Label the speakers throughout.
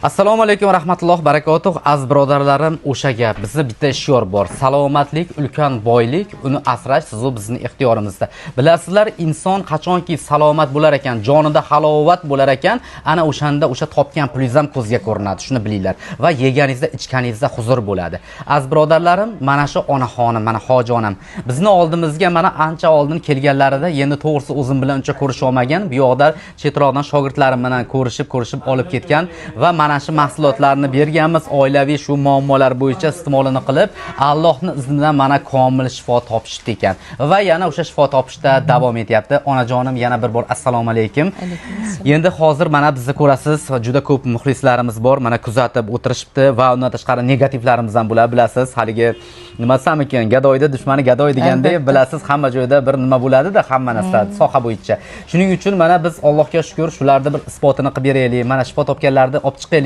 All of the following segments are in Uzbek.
Speaker 1: Assalomu alaykum va rahmatulloh barakotuh. Aziz birodarlarim, o'sha gap, bizni bitta shior bor: salomatlik ulkan boylik, uni asrash sizu bizni ixtiyorimizda. Bilasizlar, inson qachonki salomat bo'lar ekan, jonida halovat bo'lar ekan, ana o'shanda o'sha topgan pulingiz ham ko'zga ko'rinadi, shuni bilinglar, va yeganingizda, ichganingizda huzur bo'ladi. Aziz birodarlarim, mana shu onaxonim, mana hoji onam bizni oldimizga mana ancha oldin kelganlarida, endi to'g'risi o'zim bilan uncha ko'risha olmagan, bu yoqda chetroqdan shogirdlarim bilan ko'rishib ko'rishib olib ketgan va mana shu mahsulotlarni berganmiz. Oilaviy shu muammolar bo'yicha iste'molini qilib, Allohning izni bilan mana komil shifo topishdi ekan va yana o'sha shifo topishda davom etyapti. Onajonim, yana bir bor assalomu alaykum. Endi hozir mana bizni ko'rasiz, juda ko'p muxlislarimiz bor, mana kuzatib o'tirishibdi va undan tashqari negativlarimiz ham bo'ladi, bilasiz, haligi nima desam ekan, gadoyda dushmani gadoy degandek, bilasiz, hamma joyda bir nima bo'ladida, hamma narsa soha bo'yicha. Shuning uchun mana biz, Allohga shukur, shularni bir isbotini qilib beraylik, mana shifo topganlarni olib chiqaylik.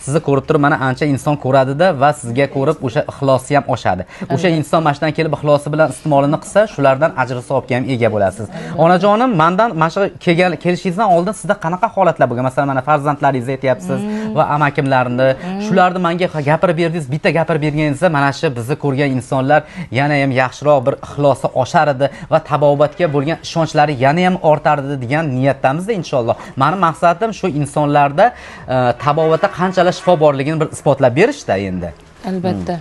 Speaker 1: Sizni ko'rib turib mana ancha inson ko'radida va sizga ko'rib o'sha ixlosi ham oshadi. O'sha inson mana shundan kelib ixlosi bilan iste'molini qilsa, shulardan ajr savobga ham ega bo'lasiz. Onajonim, mandan mana shu kelgan kelishingizdan oldin sizda qanaqa holatlar bo'lgan? Masalan, mana farzandlaringizni aytyapsiz va amakimlarni, shularni menga gapirib berdingiz. Bitta gapirib berganingizda mana shu bizni ko'rgan insonlar yana ham yaxshiroq bir ixlosi oshar edi va tabobatga bo'lgan ishonchlari yana ham ortardi degan niyatdamizda, inshaalloh. Mani maqsadim shu insonlarda tabobatda qanchalar shifo borligini bir isbotlab berishda endi.
Speaker 2: Albatta.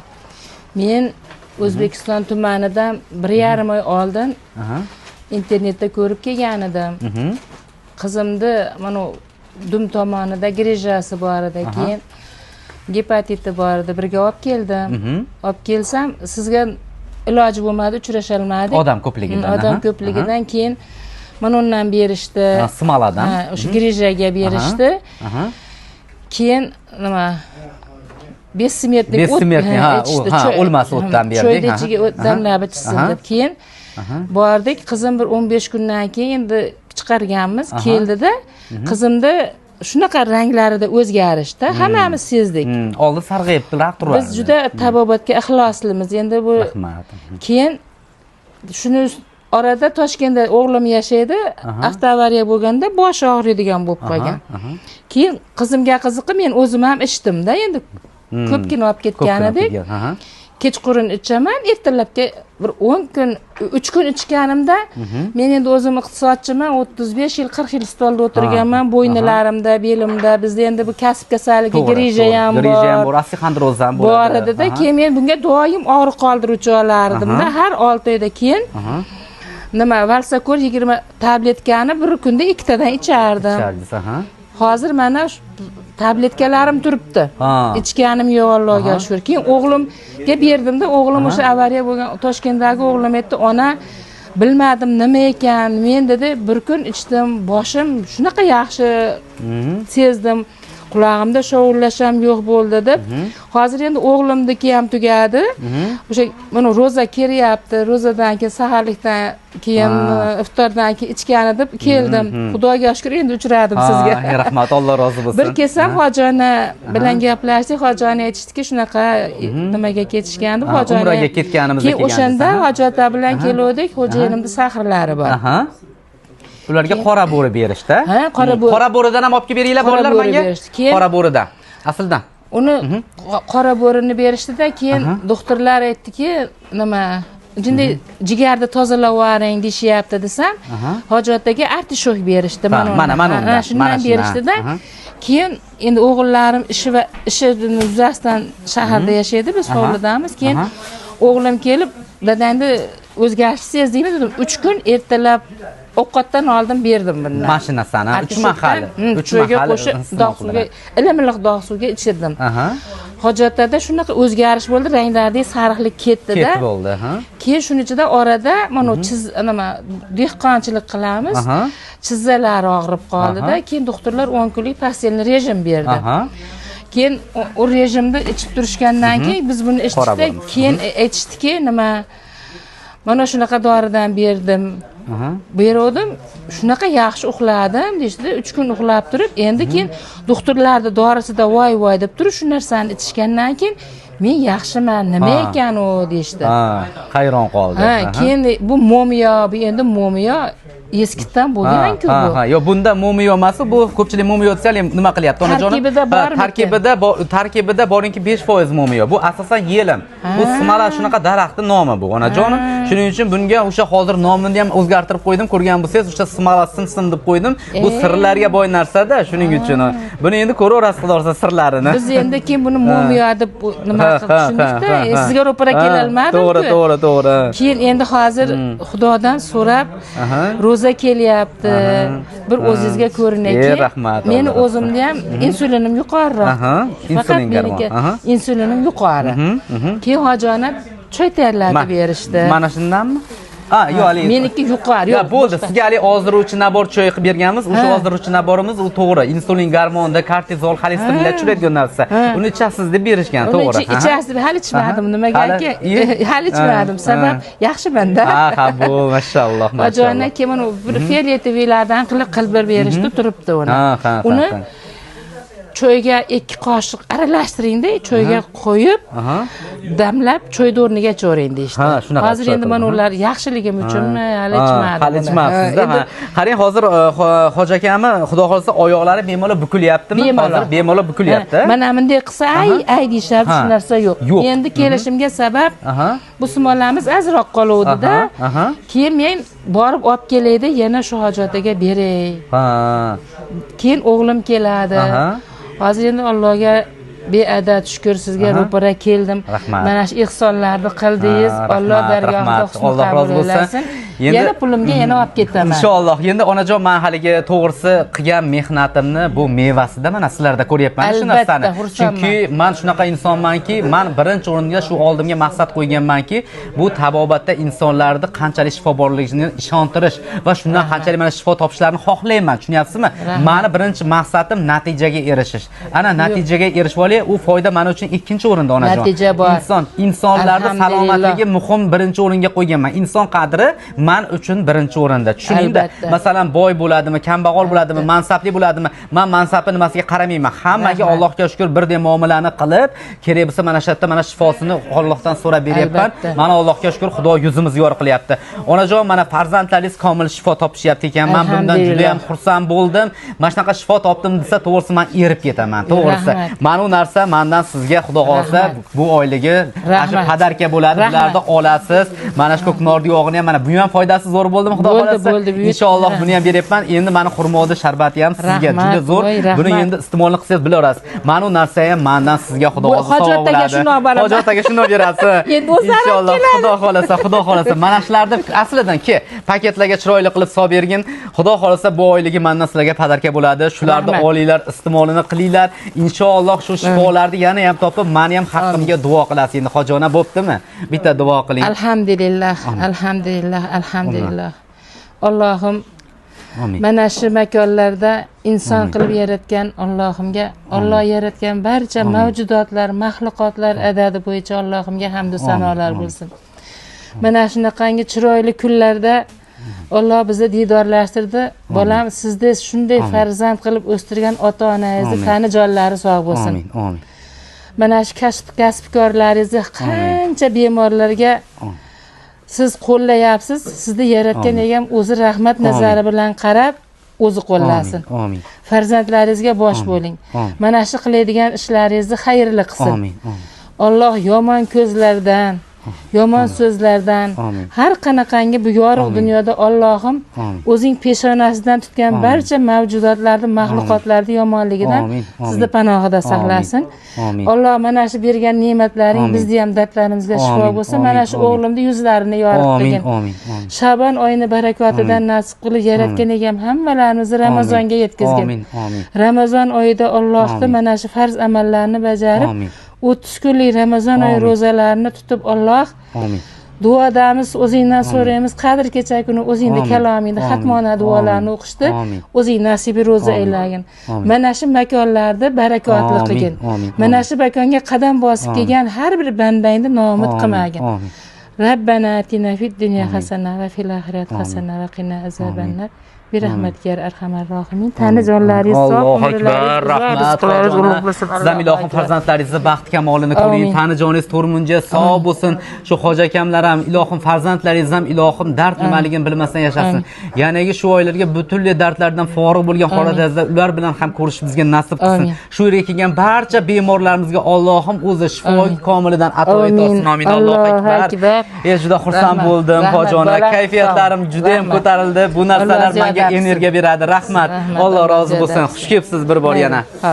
Speaker 2: Men O'zbekiston tumanidan 1,5 oy oldin internetda ko'rib kelgan edim. Qizimni mana dum tomonida грыжа si bor edi, keyin gepatiti bor edi, birga olib keldim. Olib kelsam, sizga iloji bo'lmadi, uchrasholmadik.
Speaker 1: Odam ko'pligidan.
Speaker 2: Odam ko'pligidan. Keyin mana undan berishdi.
Speaker 1: Ha, смола dan.
Speaker 2: Ha, o'sha грыжа ga berishdi. Keyin nima, бессмертный.
Speaker 1: Бессмертный, ha, ha, o'lmas o'tdan berdik,
Speaker 2: Choyni
Speaker 1: ha.
Speaker 2: ichiga o't damlab ichsin deb. Keyin bordik, qizim bir 15 kundan keyin endi chiqarganmiz, keldida, qizimda shunaqa ranglarida o'zgarishda hammamiz sezdik.
Speaker 1: Oldin sarg'ayib turardi.
Speaker 2: Biz juda tabobatga ixloslimiz endi bu.
Speaker 1: Rahmat.
Speaker 2: Keyin shuni orada Toshkentda o'g'lim yashaydi, avtoavariya bo'lganda boshi og'riydigan bo'lib qolgan. Keyin qizimga qiziqib, men o'zim ham ichdimda endi, ko'pgina olib ketgan
Speaker 1: Ko'pgina
Speaker 2: edik.
Speaker 1: Kelgan, aha.
Speaker 2: Kechqurun ichaman, ertalabga bir 10 kun, 3 kun ichganimda, men endi o'zim iqtisodchiman, 35 yil, 40 yil stolda o'tirganman, bo'ynilarimda, belimda, bizda endi bu kasb kasalligi, грыжа ham
Speaker 1: Грыжа ham
Speaker 2: bor.
Speaker 1: Bor, остеохондроз ham
Speaker 2: Bor
Speaker 1: bo'ladi.
Speaker 2: edida. Keyin men bunga doim og'riq qoldiruvchi olardimda har 6 oyda. Keyin nima, Valsakor 20 tabletkani bir kunda ikkitadan ichardim.
Speaker 1: Ichardingiz, aha.
Speaker 2: Hozir mana shu tabletkalarim turibdi, ichganim yo'q, Allohga shukur. Keyin o'g'limga berdimda, o'g'lim o'sha avariya bo'lgan Toshkentdagi o'g'lim aytdi: "Ona, bilmadim nima ekan, men", dedi, "bir kun ichdim, boshim shunaqa yaxshi sezdim, qulog'imda shovullash ham yo'q bo'ldi", deb. Hozir endi o'g'limniki ham tugadi, o'sha mana ro'za kelyapti, ro'zadan keyin, saharlikdan keyin, iftordan keyin ichgani deb keldim. Xudoga shukur, endi uchradim sizga.
Speaker 1: Rahmat, Alloh rozi bo'lsin.
Speaker 2: Bir kelsam, hoji ona bilan gaplashdik, hoji ona aytishdiki, shunaqa nimaga ketishgan deb.
Speaker 1: Ha,
Speaker 2: Hoji ona
Speaker 1: umraga ketganimizda
Speaker 2: keyin
Speaker 1: kelgansiz,
Speaker 2: o'shanda
Speaker 1: aha.
Speaker 2: hoji ota bilan keluvdik, xo'jayinimni sahrlari bor.
Speaker 1: Ularga qora bo'ri berishdi.
Speaker 2: Ha, qora bo'ri.
Speaker 1: Qora bo'ridan ham olib kelib beringlar,
Speaker 2: Qora
Speaker 1: bolalar,
Speaker 2: bo'ri
Speaker 1: menga.
Speaker 2: berishdi. Keyin
Speaker 1: Qora bo'ridan. Aslida.
Speaker 2: Uni qora bo'rini berishdida, keyin doktorlar aytdiki, nima, jinday jigarni tozalab yuboring deyishyapti desam, hoji otaga artishok berishdi.
Speaker 1: Ha,
Speaker 2: Mana
Speaker 1: mana, mana
Speaker 2: uni.
Speaker 1: undan,
Speaker 2: Ha, shundan
Speaker 1: mana shuni,
Speaker 2: berishdida. Keyin endi o'g'illarim ishi va ishi yuzasidan shaharda yashaydi, biz hovlidamiz. Keyin o'g'lim kelib: "Dadangni o'zgarishni sezdingmi?" dedim. 3 kun ertalab ovqatdan oldin berdim bundan.
Speaker 1: Mana shu narsani uch mahal, uch
Speaker 2: choyga
Speaker 1: mahal
Speaker 2: qo'shib,
Speaker 1: iste'mol
Speaker 2: dog' suvga,
Speaker 1: qiladi.
Speaker 2: Iliq dog' suvga ichirdim. Hoji otada shunaqa o'zgarish bo'ldi, ranglaridagi sariqlik ketdida.
Speaker 1: Ketib bo'ldi, ha.
Speaker 2: Keyin shuni ichida orada mana chiz, nima, dehqonchilik qilamiz, tizzalari og'rib qoldida. Keyin doktorlar 10 kunlik постельный rejim berdi. Keyin u rejimni ichib turishgandan keyin biz buni
Speaker 1: Qora
Speaker 2: ichdikda,
Speaker 1: bo'rimiz.
Speaker 2: keyin aytishdiki, nima, mana shunaqa doridan berdim, beruvdim, shunaqa yaxshi uxladim deyishdida. 3 kun uxlab turib, endi keyin doktorlarni dorisida voy voy deb turib, shu narsani ichishgandan keyin men yaxshiman, nima ekan u, deyishdi.
Speaker 1: Ha, hayron qoldi.
Speaker 2: Ha, keyin bu mo'miyo, bu endi mo'miyo. Eskitdan bo'lgan-ku bu.
Speaker 1: Ha, yo'q, bunda mo'miyo emas, bu ko'pchilik mo'miyo desa nima qilyapti onajonim?
Speaker 2: Tarkibida bormi?
Speaker 1: Tarkibida boringki 5% mo'miyo. Bu asosan yelim. Bu smala shunaqa daraxtning nomi bu onajonim. Shuning uchun bunga o'sha hozir nomini ham o'zgartirib qo'ydim. Ko'rgan bo'lsangiz, o'sha smala simsim deb qo'ydim. Bu sirlarga boy narsa-da, shuning uchun. Buni endi ko'raverasiz xudo xohlasa sirlarini.
Speaker 2: Biz endi keyin buni mo'miyo deb nima qilib tushundikda, sizga ro'para kelolmadim.
Speaker 1: To'g'ri, to'g'ri.
Speaker 2: Keyin endi hozir Xudodan so'rab ro'za kelyapti. Bir o'zingizga ko'rinaki.
Speaker 1: Rahmat.
Speaker 2: Meni o'zimda ham insulinim yuqoriroq. Faqat meniki insulinim yuqori. Keyin hojona choy tayyorlab berishdi.
Speaker 1: Mana shundanmi? Ha, yo'q, hali
Speaker 2: meniki yuqori.
Speaker 1: Yo'q, bo'ldi. Sizga hali ozdiruvchi nabor choy qilib berganmiz. O'sha ozdiruvchi naborimiz u to'g'ri. Insulin gormonida kortizol, xolesterinlar tushiradigan narsa. Uni ichasiz deb berishgan, to'g'ri.
Speaker 2: Uni ichasiz deb hali ichmadim. Nimagaki? Hali ichmadim. Sabab yaxshimanda.
Speaker 1: Ha, ha, bu mashalloh, mashalloh.
Speaker 2: Hojona keyin bir fioletovilardan qilib berishdi, turibdi uni. Uni choyga 2 qoshiq aralashtiringda, choyga qo'yib, damlab choyni o'rniga ichavering deyishdi. Hozir endi mana ular yaxshiligim uchunmi, hali ichmadim.
Speaker 1: Hali ichmabsiz-da. Qarang, hozir hoji akami, xudo xolasa oyoqlari bemalol bukilyaptimi? Hozir bemalol bukilyapti.
Speaker 2: Mana bunday qilsa, ay ay deyishardi, shu narsa yo'q. Endi kelishimga sabab bu sumolamiz azroq qoluvdi-da. Keyin men borib olib kelaydi, yana shu hoji akaga beray. Keyin o'g'lim keladi. Hozir endi Allohga beadad shukr, sizga ro'para keldim. Mana shu ihsonlarni qildingiz. Alloh dargohida husn qabul aylasin. Yana pulimga yana olib ketaman.
Speaker 1: Inshaalloh. Endi onajon, men haligi to'g'risi qilgan mehnatimni bu mevasida mana sizlarda ko'ryapman shu narsani. Chunki men shunaqa insonmanki, men birinchi o'ringa shu oldimga maqsad qo'yganmanki, bu tabobatda insonlarni qanchalik shifo borligini ishontirish va shundan qanchalik mana shifo topishlarini xohlayman. Tushunyapsizmi? Meni birinchi maqsadim natijaga erishish. Ana natijaga erishib olay, u foyda men uchun ikkinchi o'rinda onajon.
Speaker 2: Natija bor.
Speaker 1: Insonlarning salomatligi muhim birinchi o'ringa qo'yganman. Inson qadri men uchun birinchi o'rinda. Tushuningda. Masalan, boy bo'ladimi, kambag'al bo'ladimi, mansabli bo'ladimi? Men mansabni nimasiga qaramayman. Hammaga Allohga shukr birdek muomalani qilib, kerak bo'lsa mana shu yerda mana shifosini Allohdan so'rab beryapman. Mana Allohga shukr, Xudo yuzimizni yor qilyapti. Onajon, mana farzandlaringiz komil shifo topishyapti ekan. Men bundan juda ham xursand bo'ldim. Mana shunaqa shifo topdim desa, to'g'risi men erib ketaman. To'g'risi. Mana u narsa mendan sizga Xudo xohlasa bu oyligi shu padarka bo'ladi. Bularni olasiz. Mana shu ko'knorni yog'ini ham mana bu ham foydasi zo'r bo'ldimi Xudo xohlasa. Inshaalloh buni ham beryapman. Endi mana xurmoni sharbati ham sizga juda zo'r. Buni endi iste'molni qilsangiz bilaverasiz. Mana u narsa ham mendan sizga Xudo xohlasa
Speaker 2: savob bo'ladi. Hojat
Speaker 1: akaga shuni berasiz.
Speaker 2: Endi o'zlari
Speaker 1: keladi. Xudo xohlasa, Xudo xohlasa. Mana shularni aslidan ki paketlarga chiroyli qilib solib bergin. Xudo xohlasa bu oyligi mendan sizlarga padarka bo'ladi. Shularni olinglar, iste'molini qilinglar. Inshaalloh shu shifolarni yana ham topib, meni ham haqqimga duo qilasiz. Endi hojona bo'ptimi? Bitta duo qiling.
Speaker 2: Alhamdulillah, alhamdulillah, alhamdulillah. Allohim mana shu makonlarda inson qilib yaratgan Allohimga, Alloh yaratgan barcha mavjudotlar, maxluqotlar adadi bo'yicha Allohimga hamd va sanolar bo'lsin. Mana shunaqangi chiroyli kunlarda Alloh bizni diydorlashtirdi. Bolam, sizni shunday farzand qilib o'stirgan ota-onangizni tani jonlari sog' bo'lsin.
Speaker 1: Amin, amin.
Speaker 2: Mana shu kasbkorlaringizni qancha bemorlarga siz qo'llayapsiz, sizni yaratgan egam o'zi rahmat nazari bilan qarab o'zi qo'llasin.
Speaker 1: Amin.
Speaker 2: Farzandlaringizga bosh bo'ling. Mana shu qiladigan ishlaringizni xayrli qilsin.
Speaker 1: Amin.
Speaker 2: Alloh yomon ko'zlardan, yomon so'zlardan, har qanaqangi bu yorug' dunyoda Allohim o'zing peshonasidan tutgan barcha mavjudotlarni, maxluqotlarni yomonligidan sizni panohida saqlasin. Alloh mana shu bergan ne'matlaring bizni ham dardlarimizga shifo bo'lsin. Mana shu o'g'limni yuzlarini yorug' qilgin. Shabon oyini barakotidan nasib qilib yaratgan egam hammalarimizni Ramazonga yetkazgin. Ramazon oyida Allohni mana shu farz amallarni bajarib, 30 kunlik Ramazon oyi ro'zalarini tutib Alloh duodamiz, o'zingdan so'raymiz. Qadr kecha kuni o'zingni kalomingda xatmona duolarni o'qishdi. O'zing nasibi ro'za aylagin. Mana shu makonlarda barakotli qilgin. Mana shu makonga qadam bosib kelgan har bir bandangni noumid qilmagin. Rabbana atina fid dunya hasana va fil oxirati hasana va qina azabannar. Bi Bi rahmatika ya arhamar rohimin. Tani jonlaringiz sog',
Speaker 1: Allohu
Speaker 2: umrlaringiz
Speaker 1: akbar,
Speaker 2: uzoq,
Speaker 1: rahmat.
Speaker 2: rizqlaringiz
Speaker 1: Hojona.
Speaker 2: ulug' bo'lsin.
Speaker 1: Siz ham ilohim farzandlaringizni baxt kamolini ko'ring,
Speaker 2: Amin.
Speaker 1: tani joningiz to'rmuncha sog' bo'lsin. Shu hoji akamlar ham ilohim farzandlaringiz ham ilohim dard nimaligini bilmasdan yashasin. Yanagi shu oylarga butunlay dardlardan forig' bo'lgan holatingizda ular bilan ham ko'rish bizga nasib qilsin.
Speaker 2: Amin.
Speaker 1: Shu yerga kelgan barcha bemorlarimizga Allohim o'zi shifo komilidan ato etsin. Amin. Allohu
Speaker 2: Allohu
Speaker 1: akbar.
Speaker 2: akbar.
Speaker 1: Juda xursand
Speaker 2: Rahmat.
Speaker 1: bo'ldim
Speaker 2: Rahmat,
Speaker 1: hojona.
Speaker 2: bolam.
Speaker 1: Kayfiyatlarim juda ham
Speaker 2: Rahmat.
Speaker 1: ko'tarildi. Bu narsalar
Speaker 2: Alloh
Speaker 1: menga
Speaker 2: ziyoda qilsin.
Speaker 1: energiya beradi. Rahmat.
Speaker 2: Rahmat,
Speaker 1: Alloh
Speaker 2: Alloh
Speaker 1: rozi
Speaker 2: ziyoda
Speaker 1: bo'lsin.
Speaker 2: qilsin.
Speaker 1: Xush kelibsiz bir bor yana.
Speaker 2: Ha.